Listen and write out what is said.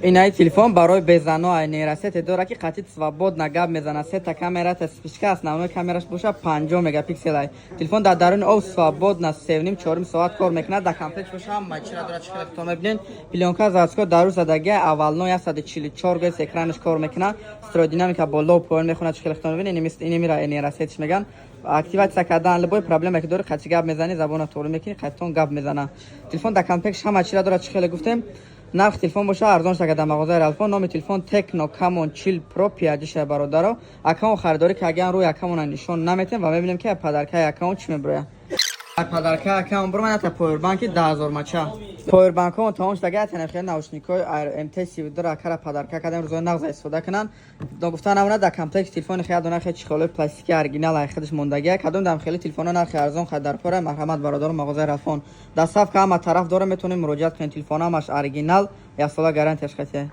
Инаи телефон барои безано ай, нейросеть дора, ки қатит свободно гап мезана. Сета камера, та вспышка, основной камераш боша 50 мегапиксел ай. Телефон дар даруни об свободно 3,5-4 соат кор мекунад. Дар комплект боша ҳама чира дора, чӣ хеле то мебинед. Плёнка заводской дару задаги, аввално 144 гц экранаш кор мекунад. Строй динамика боло поён мехонад, чӣ хеле то мебинед. Инемира нейросеть меган. Активация кардан, любой проблема ки дори, қати гап мезанӣ, забона тоғри мекунӣ, қайтон гап мезана. Телефон дар комплект ҳама чира дорад, чӣ хеле гуфтем. Нарх телефон боша арзон шуда дар мағозаи Ралфон. Номи телефон Tecno Camon 40 Pro 5G шая, бародаро. Акаон харидорӣ каган, рӯи акамона нишон наметем ва мебинем, ки подаркаи акаон чӣ мебирояд. Подарка акаон буромад ята повербанки 10 000 мача. Повербанкҳо тамом шуда, ятана хеле наушникҳои MT 32 акара подарка кардем, рӯзои нағз истифода кунанд. Гуфта намонад, дар комплект телефони хеле дона хеле чехолои пластики оригинал ай худаш мондагия. Кадом дам хеле телефонҳо нархи арзон хай дар пора, марҳамат, бародаро, мағозаи Рафон. Доставка ҳама тараф дора, метавонед муроҷиат кунед. Телефон ҳамаш оригинал, яксола гарантияш хатия.